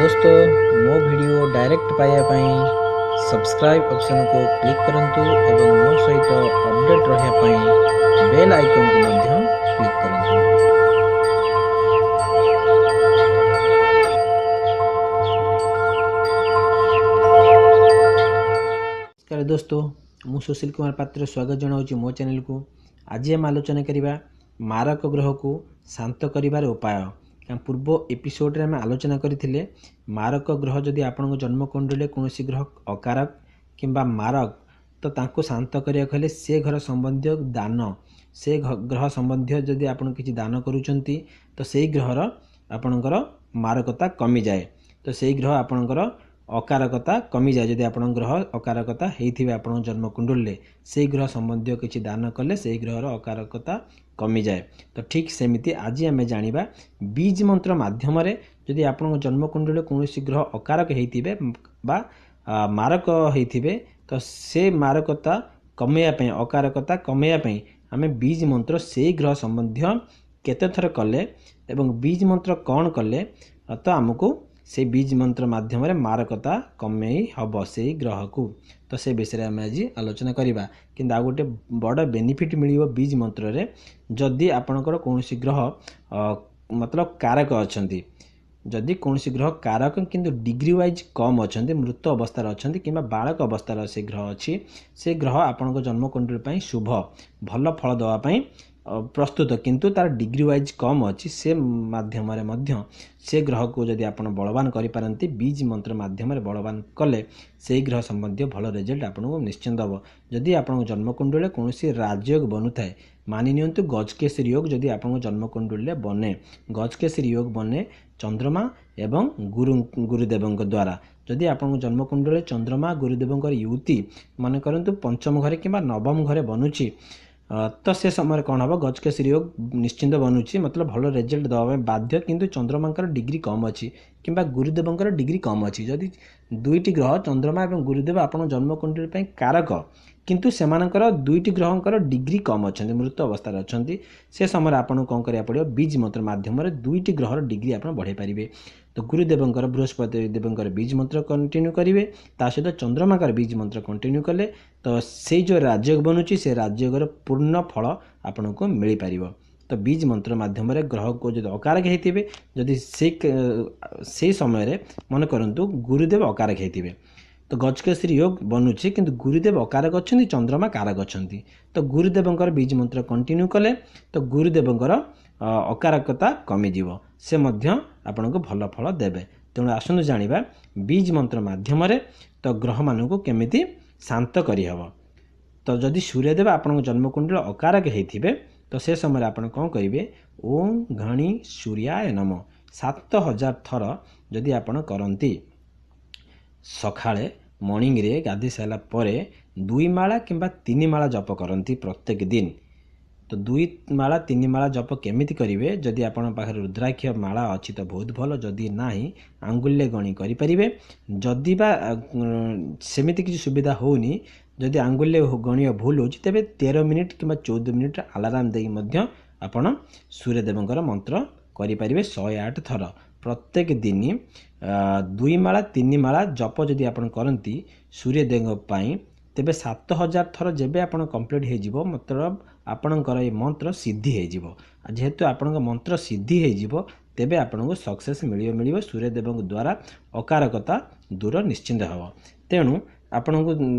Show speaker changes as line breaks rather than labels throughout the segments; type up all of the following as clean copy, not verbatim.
ଦୋସ୍ତ, ମୋ video direct ପାଇବା ପାଇଁ ସବସ୍କ୍ରାଇବ୍ ଅପସନ୍କୁ କ୍ଲିକ୍ କରନ୍ତୁ ଏବଂ ମୋ ସହିତ ଅପଡ଼େଟ୍ ରହିବା ପାଇଁ ବେଲ୍ ଆଇକନ୍କୁ ମଧ୍ୟ କ୍ଲିକ୍ କରନ୍ତୁ। ନମସ୍କାର ଦୋସ୍ତ, ମୁଁ ସୁଶୀଲ କୁମାର ପାତ୍ର ସ୍ୱାଗତ ଜଣାଉଛି ମୋ ଚ୍ୟାନେଲକୁ। ଆଜି ଆମେ ଆଲୋଚନା କରିବା ମାରକ ଗ୍ରହକୁ ଶାନ୍ତ କରିବାର ଉପାୟ। କାରଣ ପୂର୍ବ ଏପିସୋଡ଼ରେ ଆମେ ଆଲୋଚନା କରିଥିଲେ, ମାରକ ଗ୍ରହ ଯଦି ଆପଣଙ୍କ ଜନ୍ମକୁଣ୍ଡଳୀରେ କୌଣସି ଗ୍ରହ ଅକାରକ କିମ୍ବା ମାରକ, ତ ତାଙ୍କୁ ଶାନ୍ତ କରିବାକୁ ହେଲେ ସେ ଘର ସମ୍ବନ୍ଧୀୟ ଦାନ, ସେ ଗ୍ରହ ସମ୍ବନ୍ଧୀୟ ଯଦି ଆପଣ କିଛି ଦାନ କରୁଛନ୍ତି, ତ ସେଇ ଗ୍ରହର ଆପଣଙ୍କର ମାରକତା କମିଯାଏ, ତ ସେଇ ଗ୍ରହ ଆପଣଙ୍କର ଅକାରକତା କମିଯାଏ। ଯଦି ଆପଣଙ୍କ ଗ୍ରହ ଅକାରକତା ହେଇଥିବେ ଆପଣଙ୍କ ଜନ୍ମକୁଣ୍ଡଳୀରେ, ସେଇ ଗ୍ରହ ସମ୍ବନ୍ଧୀୟ କିଛି ଦାନ କଲେ ସେଇ ଗ୍ରହର ଅକାରକତା କମିଯାଏ। ତ ଠିକ୍ ସେମିତି ଆଜି ଆମେ ଜାଣିବା ବୀଜ ମନ୍ତ୍ର ମାଧ୍ୟମରେ ଯଦି ଆପଣଙ୍କ ଜନ୍ମକୁଣ୍ଡଳୀରେ କୌଣସି ଗ୍ରହ ଅକାରକ ହେଇଥିବେ ବା ମାରକ ହେଇଥିବେ, ତ ସେ ମାରକତା କମେଇବା ପାଇଁ, ଅକାରକତା କମେଇବା ପାଇଁ ଆମେ ବୀଜ ମନ୍ତ୍ର ସେଇ ଗ୍ରହ ସମ୍ବନ୍ଧୀୟ କେତେ ଥର କଲେ ଏବଂ ବୀଜ ମନ୍ତ୍ର କ'ଣ କଲେ ତ ଆମକୁ ସେଇ ବୀଜ ମନ୍ତ୍ର ମାଧ୍ୟମରେ ମାରକତା କମେଇ ହେବ ସେଇ ଗ୍ରହକୁ, ତ ସେ ବିଷୟରେ ଆମେ ଆଜି ଆଲୋଚନା କରିବା। କିନ୍ତୁ ଆଉ ଗୋଟେ ବଡ଼ ବେନିଫିଟ୍ ମିଳିବ ବୀଜ ମନ୍ତ୍ରରେ, ଯଦି ଆପଣଙ୍କର କୌଣସି ଗ୍ରହ ମତଲବ କାରକ ଅଛନ୍ତି, ଯଦି କୌଣସି ଗ୍ରହ କାରକ କିନ୍ତୁ ଡିଗ୍ରୀ ୱାଇଜ୍ କମ୍ ଅଛନ୍ତି, ମୃତ ଅବସ୍ଥାରେ ଅଛନ୍ତି କିମ୍ବା ବାଳକ ଅବସ୍ଥାରେ ସେ ଗ୍ରହ ଅଛି, ସେ ଗ୍ରହ ଆପଣଙ୍କ ଜନ୍ମକୁଣ୍ଡଳୀ ପାଇଁ ଶୁଭ ଭଲ ଫଳ ଦେବା ପାଇଁ ପ୍ରସ୍ତୁତ, କିନ୍ତୁ ତାର ଡିଗ୍ରୀ ୱାଇଜ୍ କମ୍ ଅଛି, ସେ ମାଧ୍ୟମରେ ମଧ୍ୟ ସେ ଗ୍ରହକୁ ଯଦି ଆପଣ ବଳବାନ କରିପାରନ୍ତି, ବୀଜ ମନ୍ତ୍ର ମାଧ୍ୟମରେ ବଳବାନ କଲେ ସେଇ ଗ୍ରହ ସମ୍ବନ୍ଧୀୟ ଭଲ ରେଜଲ୍ଟ ଆପଣଙ୍କୁ ନିଶ୍ଚିନ୍ତ ହେବ। ଯଦି ଆପଣଙ୍କ ଜନ୍ମକୁଣ୍ଡଳୀରେ କୌଣସି ରାଜଯୋଗ ବନୁଥାଏ, ମାନି ନିଅନ୍ତୁ ଗଜକେଶରୀ ୟୋଗ ଯଦି ଆପଣଙ୍କ ଜନ୍ମକୁଣ୍ଡଳୀରେ ବନେ, ଗଜକେଶରୀ ୟୋଗ ବନେ ଚନ୍ଦ୍ରମା ଏବଂ ଗୁରୁ ଗୁରୁଦେବଙ୍କ ଦ୍ୱାରା। ଯଦି ଆପଣଙ୍କ ଜନ୍ମକୁଣ୍ଡଳୀରେ ଚନ୍ଦ୍ରମା ଗୁରୁଦେବଙ୍କର ୟୁତି ମନେ କରନ୍ତୁ ପଞ୍ଚମ ଘରେ କିମ୍ବା ନବମ ଘରେ ବନୁଛି, ତ ସେ ସମୟରେ କ'ଣ ହେବ? ଗଜକେଶରୀ ୟୋଗ ନିଶ୍ଚିନ୍ତ ବନୁଛି, ମତଲବ ଭଲ ରେଜଲ୍ଟ ଦେବା ପାଇଁ ବାଧ୍ୟ, କିନ୍ତୁ ଚନ୍ଦ୍ରମାଙ୍କର ଡିଗ୍ରୀ କମ୍ ଅଛି କିମ୍ବା ଗୁରୁଦେବଙ୍କର ଡିଗ୍ରୀ କମ୍ ଅଛି। ଯଦି ଦୁଇଟି ଗ୍ରହ ଚନ୍ଦ୍ରମା ଏବଂ ଗୁରୁଦେବ ଆପଣଙ୍କ ଜନ୍ମକୁଣ୍ଡଳୀ ପାଇଁ କାରକ, କିନ୍ତୁ ସେମାନଙ୍କର ଦୁଇଟି ଗ୍ରହଙ୍କର ଡିଗ୍ରୀ କମ୍ ଅଛନ୍ତି, ମୃତ ଅବସ୍ଥାରେ ଅଛନ୍ତି, ସେ ସମୟରେ ଆପଣଙ୍କୁ କ'ଣ କରିବାକୁ ପଡ଼ିବ? ବୀଜ ମନ୍ତ୍ର ମାଧ୍ୟମରେ ଦୁଇଟି ଗ୍ରହର ଡିଗ୍ରୀ ଆପଣ ବଢ଼ାଇ ପାରିବେ। ତ ଗୁରୁଦେବଙ୍କର, ବୃହସ୍ପତି ଦେବଙ୍କର ବୀଜ ମନ୍ତ୍ର କଣ୍ଟିନ୍ୟୁ କରିବେ, ତା ସହିତ ଚନ୍ଦ୍ରମାଙ୍କର ବୀଜ ମନ୍ତ୍ର କଣ୍ଟିନ୍ୟୁ କଲେ ତ ସେଇ ଯେଉଁ ରାଜଯୋଗ ବନୁଛି ସେ ରାଜଯୋଗର ପୂର୍ଣ୍ଣ ଫଳ ଆପଣଙ୍କୁ ମିଳିପାରିବ। ତ ବୀଜ ମନ୍ତ୍ର ମାଧ୍ୟମରେ ଗ୍ରହକୁ ଯଦି ଅକାରକ ହେଇଥିବେ, ଯଦି ସେଇ ସମୟରେ ମନେ କରନ୍ତୁ ଗୁରୁଦେବ ଅକାରକ ହେଇଥିବେ, ତ ଗଜକେଶରୀ ୟୋଗ ବନୁଛି କିନ୍ତୁ ଗୁରୁଦେବ ଅକାରକ ଅଛନ୍ତି, ଚନ୍ଦ୍ରମା କାରକ ଅଛନ୍ତି, ତ ଗୁରୁଦେବଙ୍କର ବୀଜ ମନ୍ତ୍ର କଣ୍ଟିନ୍ୟୁ କଲେ ତ ଗୁରୁଦେବଙ୍କର ଅକାରକତା କମିଯିବ, ସେ ମଧ୍ୟ ଆପଣଙ୍କୁ ଭଲ ଫଳ ଦେବେ। ତେଣୁ ଆସନ୍ତୁ ଜାଣିବା ବୀଜ ମନ୍ତ୍ର ମାଧ୍ୟମରେ ତ ଗ୍ରହମାନଙ୍କୁ କେମିତି ଶାନ୍ତ କରିହେବ। ତ ଯଦି ସୂର୍ଯ୍ୟଦେବ ଆପଣଙ୍କ ଜନ୍ମକୁଣ୍ଡଳୀ ଅକାରକ ହେଇଥିବେ, ତ ସେ ସମୟରେ ଆପଣ କ'ଣ କରିବେ? ଓଁ ଘଣି ସୂର୍ଯ୍ୟାୟ ନମ 7000 ଥର ଯଦି ଆପଣ କରନ୍ତି, ସକାଳେ ମର୍ଣ୍ଣିଂରେ ଗାଧୋଇ ସାରିଲା ପରେ 2 ମାଳା କିମ୍ବା 3 ମାଳା ଜପ କରନ୍ତି ପ୍ରତ୍ୟେକ ଦିନ। ତ 2 ମାଳା 3 ମାଳା ଜପ କେମିତି କରିବେ? ଯଦି ଆପଣଙ୍କ ପାଖରେ ରୁଦ୍ରାକ୍ଷ ମାଳା ଅଛି ତ ବହୁତ ଭଲ, ଯଦି ନାହିଁ ଆଙ୍ଗୁଳିରେ ଗଣି କରିପାରିବେ। ଯଦି ବା ସେମିତି କିଛି ସୁବିଧା ହେଉନି, ଯଦି ଆଙ୍ଗୁଳିରେ ଗଣିବା ଭୁଲ ହେଉଛି, ତେବେ 13 ମିନିଟ୍ କିମ୍ବା 14 ମିନିଟ୍ ଆଲାରାମ ଦେଇ ମଧ୍ୟ ଆପଣ ସୂର୍ଯ୍ୟଦେବଙ୍କର ମନ୍ତ୍ର କରିପାରିବେ 108 ଥର ପ୍ରତ୍ୟେକ ଦିନ। 2 ମାଳା 3 ମାଳା ଜପ ଯଦି ଆପଣ କରନ୍ତି ସୂର୍ଯ୍ୟଦେବଙ୍କ ପାଇଁ, ତେବେ 7000 ଥର ଯେବେ ଆପଣ କମ୍ପ୍ଲିଟ୍ ହେଇଯିବ, ମତଲବ ଆପଣଙ୍କର ଏ ମନ୍ତ୍ର ସିଦ୍ଧି ହେଇଯିବ। ଆଉ ଯେହେତୁ ଆପଣଙ୍କ ମନ୍ତ୍ର ସିଦ୍ଧି ହେଇଯିବ, ତେବେ ଆପଣଙ୍କୁ ସକ୍ସେସ୍ ମିଳିବ, ମିଳିବ ସୂର୍ଯ୍ୟଦେବଙ୍କ ଦ୍ୱାରା ଅକାରକତା ଦୂର ନିଶ୍ଚିନ୍ତ ହେବ। ତେଣୁ ଆପଣଙ୍କୁ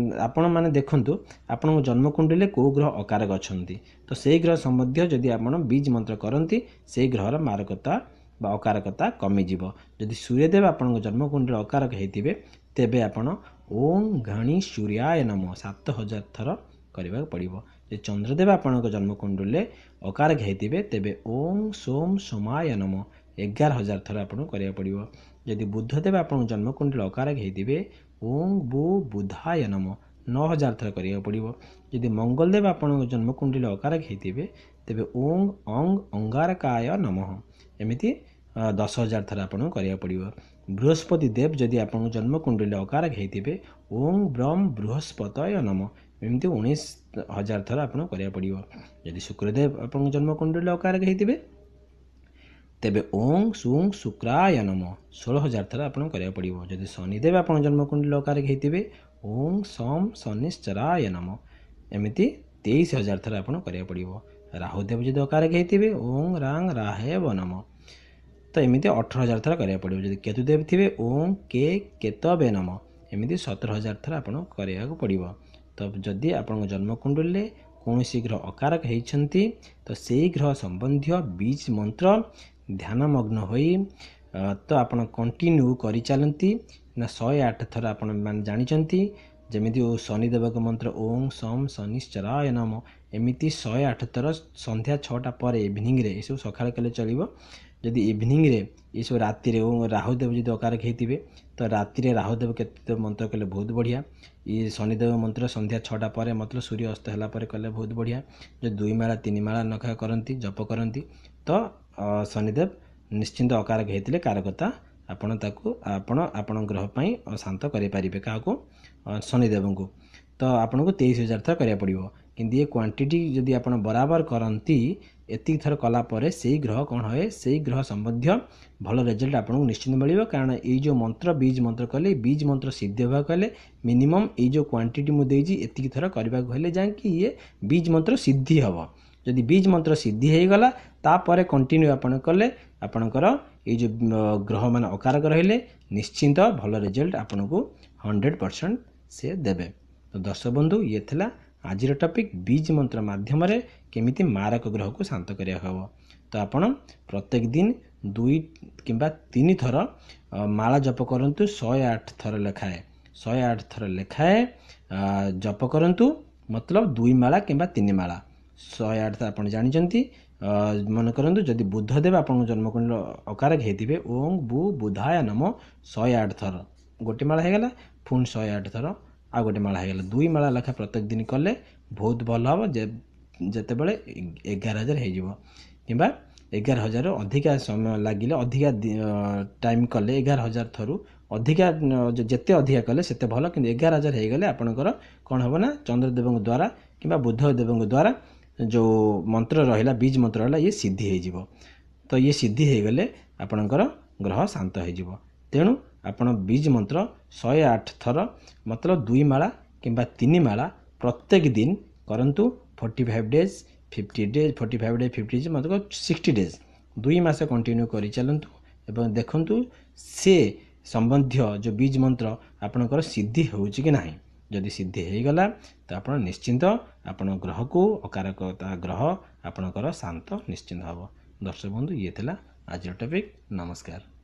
ଆପଣମାନେ ଦେଖନ୍ତୁ ଆପଣଙ୍କ ଜନ୍ମକୁଣ୍ଡଳୀରେ କେଉଁ ଗ୍ରହ ଅକାରକ ଅଛନ୍ତି, ତ ସେଇ ଗ୍ରହ ସମ୍ବନ୍ଧୀୟ ଯଦି ଆପଣ ବୀଜ ମନ୍ତ୍ର କରନ୍ତି ସେଇ ଗ୍ରହର ମାରକତା ବା ଅକାରକତା କମିଯିବ। ଯଦି ସୂର୍ଯ୍ୟଦେବ ଆପଣଙ୍କ ଜନ୍ମକୁଣ୍ଡଳୀ ଅକାରକ ହେଇଥିବେ, ତେବେ ଆପଣ ଓଁ ଘଣି ସୂର୍ଯ୍ୟାୟ ନମ 7000 ଥର କରିବାକୁ ପଡ଼ିବ। ଯଦି ଚନ୍ଦ୍ରଦେବ ଆପଣଙ୍କ ଜନ୍ମକୁଣ୍ଡଳୀରେ ଅକାରକ ହେଇଥିବେ, ତେବେ ଓଁ ସୋମ ସୋମାୟ ନମ 11000 ଥର ଆପଣଙ୍କୁ କରିବାକୁ ପଡ଼ିବ। ଯଦି ବୁଧଦେବ ଆପଣଙ୍କ ଜନ୍ମକୁଣ୍ଡଳୀ ଅକାରକ ହେଇଥିବେ, ଓଁ ବୁ ବୁଧାୟ ନମ 9000 ଥର କରିବାକୁ ପଡ଼ିବ। ଯଦି ମଙ୍ଗଳଦେବ ଆପଣଙ୍କ ଜନ୍ମକୁଣ୍ଡଳୀ ଅକାରକ ହେଇଥିବେ, ତେବେ ଓଁ ଅଂ ଅଙ୍ଗାରକାୟ ନମଃ ଏମିତି 10000 ଥର ଆପଣଙ୍କୁ କରିବାକୁ ପଡ଼ିବ। ବୃହସ୍ପତି ଦେବ ଯଦି ଆପଣଙ୍କ ଜନ୍ମକୁଣ୍ଡଳୀ ଅକାରକ ହେଇଥିବେ, ଓଁ ବ୍ରହ୍ମ ବୃହସ୍ପତୟ ନମ ଏମିତି 19000 ଥର ଆପଣଙ୍କୁ କରିବାକୁ ପଡ଼ିବ। ଯଦି ଶୁକ୍ରଦେବ ଆପଣଙ୍କ ଜନ୍ମକୁଣ୍ଡଳୀ ଅକାରକ ହେଇଥିବେ, ତେବେ ଓଁ ସୁଂ ଶୁକ୍ରାୟ ନମଃ 16,000 ଥର ଆପଣଙ୍କୁ କରିବାକୁ ପଡ଼ିବ। ଯଦି ଶନିଦେବ ଆପଣଙ୍କ ଜନ୍ମକୁଣ୍ଡଳୀ ଅକାରକ ହେଇଥିବେ, ଓଁ ସମ୍ ଶନିଶ୍ଚରାୟ ନମଃ ଏମିତି 23,000 ଥର ଆପଣଙ୍କୁ କରିବାକୁ ପଡ଼ିବ। ରାହୁଦେବ ଯଦି ଅକାରକ ହେଇଥିବେ, ଓଁ ରାଂ ରାହେବ ନମଃ, ତ ଏମିତି 18,000 ଥର କରିବାକୁ ପଡ଼ିବ। ଯଦି କେତୁଦେବ ଥିବେ, ଓଁ କେ କେତବେ ନମଃ ଏମିତି 17,000 ଥର ଆପଣଙ୍କୁ କରିବାକୁ ପଡ଼ିବ। ତ ଯଦି ଆପଣଙ୍କ ଜନ୍ମକୁଣ୍ଡଳୀରେ କୌଣସି ଗ୍ରହ ଅକାରକ ହେଇଛନ୍ତି, ତ ସେଇ ଗ୍ରହ ସମ୍ବନ୍ଧୀୟ ବୀଜ ମନ୍ତ୍ର ଧ୍ୟାନମଗ୍ନ ହୋଇ ତ ଆପଣ କଣ୍ଟିନ୍ୟୁ କରିଚାଲନ୍ତି ନା 108 ଥର। ଆପଣ ମାନେ ଜାଣିଛନ୍ତି ଯେମିତି ଓ ଶନିଦେବଙ୍କ ମନ୍ତ୍ର ଓଁ ସମ୍ ଶନିଶ୍ଚରାୟ ନମଃ ଏମିତି 108 ଥର ସନ୍ଧ୍ୟା 6ଟା ପରେ ଇଭିନିଂରେ, ଏସବୁ ସକାଳେ କଲେ ଚଳିବ, ଯଦି ଇଭିନିଂରେ ଏସବୁ ରାତିରେ ଓ ରାହୁଦେବ ଯଦି ଅକାରକ ହେଇଥିବେ ତ ରାତିରେ ରାହୁଦେବ କେତେ ମନ୍ତ୍ର କଲେ ବହୁତ ବଢ଼ିଆ। ଇଏ ଶନିଦେବ ମନ୍ତ୍ର ସନ୍ଧ୍ୟା 6ଟା ପରେ, ମତଲବ ସୂର୍ଯ୍ୟ ଅସ୍ତ ହେଲା ପରେ କଲେ ବହୁତ ବଢ଼ିଆ। ଯଦି 2 ମାଳା 3 ମାଳା ନଖା କରନ୍ତି, ଜପ କରନ୍ତି, ତ ଶନିଦେବ ନିଶ୍ଚିନ୍ତ ଅକାରକ ହେଇଥିଲେ କାରକତା ଆପଣ ତାକୁ ଆପଣ ଆପଣଙ୍କ ଗ୍ରହ ପାଇଁ ଶାନ୍ତ କରିପାରିବେ। କାହାକୁ? ଶନିଦେବଙ୍କୁ। ତ ଆପଣଙ୍କୁ 23,000 ଥର କରିବାକୁ ପଡ଼ିବ। କିନ୍ତୁ ଏ କ୍ୱାଣ୍ଟିଟି ଯଦି ଆପଣ ବରାବର କରନ୍ତି, ଏତିକି ଥର କଲା ପରେ ସେଇ ଗ୍ରହ କ'ଣ ହୁଏ, ସେଇ ଗ୍ରହ ସମ୍ବନ୍ଧୀୟ ଭଲ ରେଜଲ୍ଟ ଆପଣଙ୍କୁ ନିଶ୍ଚିନ୍ତ ମିଳିବ। କାରଣ ଏଇ ଯେଉଁ ମନ୍ତ୍ର ବୀଜ ମନ୍ତ୍ର କଲେ, ବୀଜ ମନ୍ତ୍ର ସିଦ୍ଧି ହେବାକୁ ହେଲେ ମିନିମମ୍ ଏଇ ଯେଉଁ କ୍ୱାଣ୍ଟିଟି ମୁଁ ଦେଇଛି ଏତିକି ଥର କରିବାକୁ ହେଲେ ଯାଇକି ଇଏ ବୀଜ ମନ୍ତ୍ର ସିଦ୍ଧି ହେବ। ଯଦି ବୀଜ ମନ୍ତ୍ର ସିଦ୍ଧି ହେଇଗଲା, ତାପରେ କଣ୍ଟିନ୍ୟୁ ଆପଣ କଲେ ଆପଣଙ୍କର ଏଇ ଯେଉଁ ଗ୍ରହମାନେ ଅକାରକ ରହିଲେ ନିଶ୍ଚିନ୍ତ ଭଲ ରେଜଲ୍ଟ ଆପଣଙ୍କୁ 100% ସେ ଦେବେ। ତ ଦର୍ଶକ ବନ୍ଧୁ, ଇଏ ଥିଲା ଆଜିର ଟପିକ୍, ବୀଜ ମନ୍ତ୍ର ମାଧ୍ୟମରେ କେମିତି ମାରକ ଗ୍ରହକୁ ଶାନ୍ତ କରିବାକୁ ହେବ। ତ ଆପଣ ପ୍ରତ୍ୟେକ ଦିନ 2 କିମ୍ବା 3 ଥର ମାଳା ଜପ କରନ୍ତୁ, 108 ଥର ଲେଖାଏଁ, 108 ଥର ଲେଖାଏଁ ଜପ କରନ୍ତୁ, ମତଲବ 2 ମାଳା କିମ୍ବା 3 ମାଳା 108 ଥର। ଆପଣ ଜାଣିଛନ୍ତି, ମନେ କରନ୍ତୁ ଯଦି ବୁଧଦେବ ଆପଣଙ୍କ ଜନ୍ମକୁଣ୍ଡଳ ଅକାରକ ହେଇଥିବେ, ଓଁ ବୁ ବୁଧାୟ ନମଃ 108 ଥର ଗୋଟେ ମାଳା ହେଇଗଲା, ପୁଣି 108 ଥର ଆଉ ଗୋଟେ ମାଳା ହେଇଗଲା। 2 ମାଳା ଲେଖା ପ୍ରତ୍ୟେକ ଦିନ କଲେ ବହୁତ ଭଲ ହେବ। ଯେତେବେଳେ 11,000 ହେଇଯିବ କିମ୍ବା 11,000 ଅଧିକା ସମୟ ଲାଗିଲେ, ଅଧିକା ଟାଇମ୍ କଲେ, 11,000 ଥରୁ ଅଧିକା ଯେତେ ଅଧିକା କଲେ ସେତେ ଭଲ। କିନ୍ତୁ 11,000 ହେଇଗଲେ ଆପଣଙ୍କର କ'ଣ ହେବ ନା ଚନ୍ଦ୍ରଦେବଙ୍କ ଦ୍ୱାରା କିମ୍ବା ବୁଧଦେବଙ୍କ ଦ୍ୱାରା ଯେଉଁ ମନ୍ତ୍ର ରହିଲା, ବୀଜ ମନ୍ତ୍ର ରହିଲା, ଇଏ ସିଦ୍ଧି ହେଇଯିବ। ତ ଇଏ ସିଦ୍ଧି ହେଇଗଲେ ଆପଣଙ୍କର ଗ୍ରହ ଶାନ୍ତ ହେଇଯିବ। ତେଣୁ ଆପଣ ବୀଜ ମନ୍ତ୍ର 108 ଥର, ମତଲବ 2 ମାଳା କିମ୍ବା 3 ମାଳା ପ୍ରତ୍ୟେକ ଦିନ କରନ୍ତୁ। 45 ଡେଜ୍, 50 ଡେଜ୍, 45 ଡେଜ୍, 50 ଡେଜ୍, ମତଲବ 60 ଡେଜ୍, 2 ମାସ କଣ୍ଟିନ୍ୟୁ କରିଚାଲନ୍ତୁ ଏବଂ ଦେଖନ୍ତୁ ସେ ସମ୍ବନ୍ଧୀୟ ଯେଉଁ ବୀଜ ମନ୍ତ୍ର ଆପଣଙ୍କର ସିଦ୍ଧି ହେଉଛି କି ନାହିଁ। ଯଦି ସିଦ୍ଧି ହେଇଗଲା ତ ଆପଣ ନିଶ୍ଚିନ୍ତ ଆପଣ ଗ୍ରହକୁ ଅକାରକତା ଗ୍ରହ ଆପଣଙ୍କର ଶାନ୍ତ ନିଶ୍ଚିନ୍ତ ହେବ। ଦର୍ଶକ ବନ୍ଧୁ, ଇଏ ଥିଲା ଆଜିର ଟପିକ୍। ନମସ୍କାର।